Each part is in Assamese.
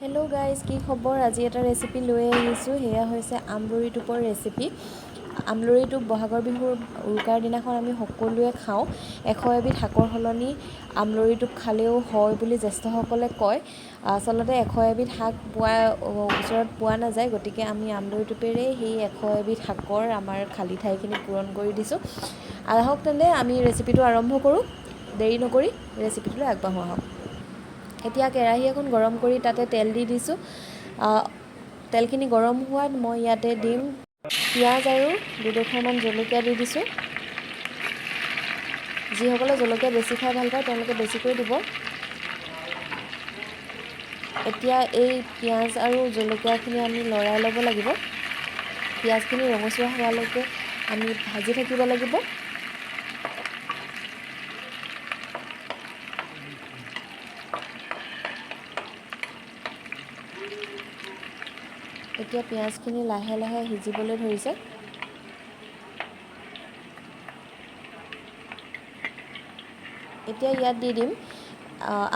হেল্ল' গাইজ, কি খবৰ? আজি এটা ৰেচিপি লৈ আহিছোঁ। সেয়া হৈছে আমলৰি টোপৰ ৰেচিপি। আমলৰি টোপ বহাগৰ বিহুৰ উৰুকাৰ দিনাখন আমি সকলোৱে খাওঁ। 101 বিধ শাকৰ সলনি আমলৰি টোপ খালেও হয় বুলি জ্যেষ্ঠসকলে কয়। আচলতে 101 বিধ শাক পোৱা ওচৰত পোৱা নাযায়, গতিকে আমি আমলৰি টোপেৰেই সেই 101 বিধ শাকৰ আমাৰ খালী ঠাইখিনি পূৰণ কৰি দিছোঁ। আহক তেন্তে, আমি ৰেচিপিটো আৰম্ভ কৰোঁ। দেৰি নকৰি ৰেচিপিটোলৈ আগবাঢ়োঁ আহক। এতিয়া কেৰাহী এখন গৰম কৰি তাতে তেল দি দিছোঁ। তেলখিনি গৰম হোৱাত মই ইয়াতে দিম পিঁয়াজ আৰু দুডোখৰমান জলকীয়া দি দিছোঁ। যিসকলে জলকীয়া বেছি খাই ভাল পায়, তেওঁলোকে বেছিকৈ দিব। এতিয়া এই পিঁয়াজ আৰু জলকীয়াখিনি আমি লৰাই ল'ব লাগিব। পিঁয়াজখিনি ৰঙচুৱা হোৱালৈকে আমি ভাজি থাকিব লাগিব। এতিয়া পিঁয়াজখিনি লাহে লাহে সিজিবলৈ ধৰিছে। এতিয়া ইয়াত দি দিম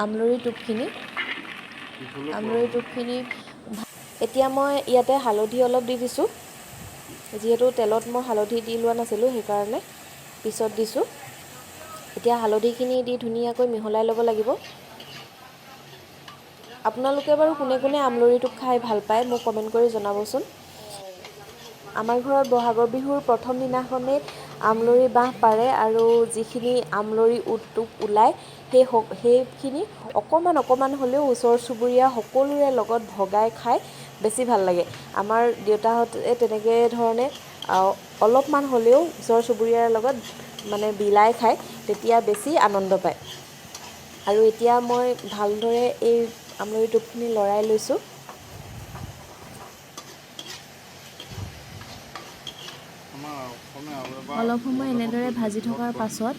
আমলৰি টোপখিনি। আমলৰি টোপখিনি এতিয়া মই ইয়াতে হালধি অলপ দি দিছোঁ। যিহেতু তেলত মই হালধি দি লোৱা নাছিলোঁ, সেইকাৰণে পিছত দিছোঁ। এতিয়া হালধিখিনি দি ধুনীয়াকৈ মিহলাই ল'ব লাগিব। আপোনালোকে বাৰু কোনে কোনে আমলৰি টোপ খাই ভাল পায়, মোক কমেণ্ট কৰি জনাবচোন। আমাৰ ঘৰত বহাগৰ বিহুৰ প্ৰথম দিনাখনেই আমলৰি বাঁহ পাৰে আৰু যিখিনি আমলৰি টোপ ওলায়, সেইখিনি অকণমান অকণমান হ'লেও ওচৰ চুবুৰীয়া সকলোৰে লগত ভগাই খাই বেছি ভাল লাগে। আমাৰ দেউতাহঁতে তেনেকৈ ধৰণে অলপমান হ'লেও ওচৰ চুবুৰীয়াৰ লগত মানে বিলাই খায়, তেতিয়া বেছি আনন্দ পায়। আৰু এতিয়া মই ভালদৰে এই আমলৰি টোপখিনি লৰাই লৈছোঁ। অলপ সময় এনেদৰে ভাজি থকাৰ পাছত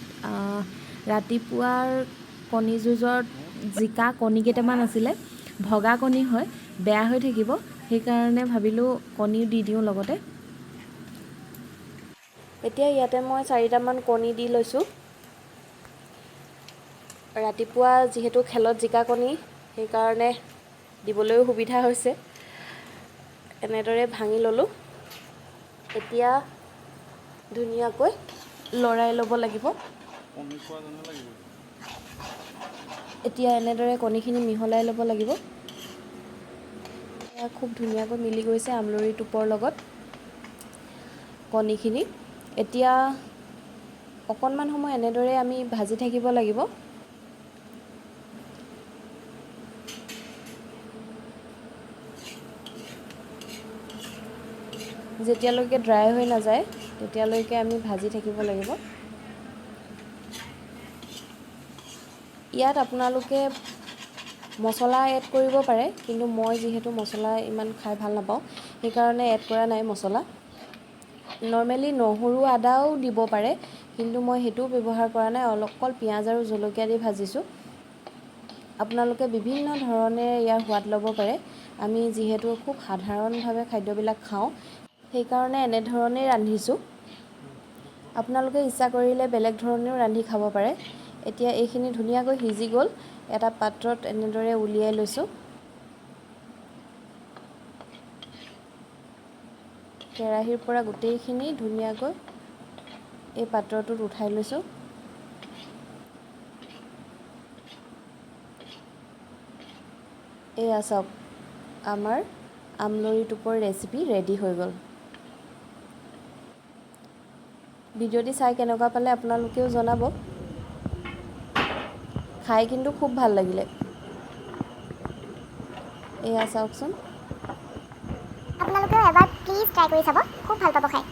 ৰাতিপুৱাৰ কণী যুঁজত জিকা কণী কেইটামান আছিলে। ভগা কণী হয়, বেয়া হৈ থাকিব, সেইকাৰণে ভাবিলোঁ কণীও দি দিওঁ লগতে। এতিয়া ইয়াতে মই চাৰিটামান কণী দি লৈছোঁ। ৰাতিপুৱা যিহেতু খেলত জিকা কণী, সেইকাৰণে দিবলৈও সুবিধা হৈছে। এনেদৰে ভাঙি ল'লোঁ। এতিয়া ধুনীয়াকৈ লৰাই ল'ব লাগিব। এতিয়া এনেদৰে কণীখিনি মিহলাই ল'ব লাগিব। এয়া খুব ধুনীয়াকৈ মিলি গৈছে আমলৰি টোপৰ লগত কণীখিনি। এতিয়া অকণমান সময় এনেদৰে আমি ভাজি থাকিব লাগিব। যেতিয়ালৈকে ড্ৰাই হৈ নাযায়, তেতিয়ালৈকে আমি ভাজি থাকিব লাগিব। ইয়াত আপোনালোকে মছলা এড কৰিব পাৰে, কিন্তু মই যিহেতু মছলা ইমান খাই ভাল নাপাওঁ, সেইকাৰণে এড কৰা নাই মছলা। নৰ্মেলি নহৰু আদাও দিব পাৰে, কিন্তু মই সেইটোও ব্যৱহাৰ কৰা নাই। অকল পিঁয়াজ আৰু জলকীয়া দি ভাজিছোঁ। আপোনালোকে বিভিন্ন ধৰণে ইয়াৰ সোৱাদ ল'ব পাৰে। আমি যিহেতু খুব সাধাৰণভাৱে খাদ্যবিলাক খাওঁ, সেইকাৰণে এনেধৰণেই ৰান্ধিছোঁ। আপোনালোকে ইচ্ছা কৰিলে বেলেগ ধৰণেও ৰান্ধি খাব পাৰে। এতিয়া এইখিনি ধুনীয়াকৈ সিজি গ'ল। এটা পাত্ৰত এনেদৰে উলিয়াই লৈছোঁ। কেৰাহীৰ পৰা গোটেইখিনি ধুনীয়াকৈ এই পাত্ৰটোত উঠাই লৈছোঁ। এয়া চাওক, আমাৰ আমলৰি টোপৰ ৰেচিপি ৰেডি হৈ গ'ল। ভিডিঅ'টি চাই কেনেকুৱা পালে আপোনালোকেও জনাব। খাই কিন্তু খুব ভাল লাগিলে। এয়া চাওকচোন। আপোনালোকেও এবাৰ প্লিজ ট্ৰাই কৰি চাব, খুব ভাল পাব খাই।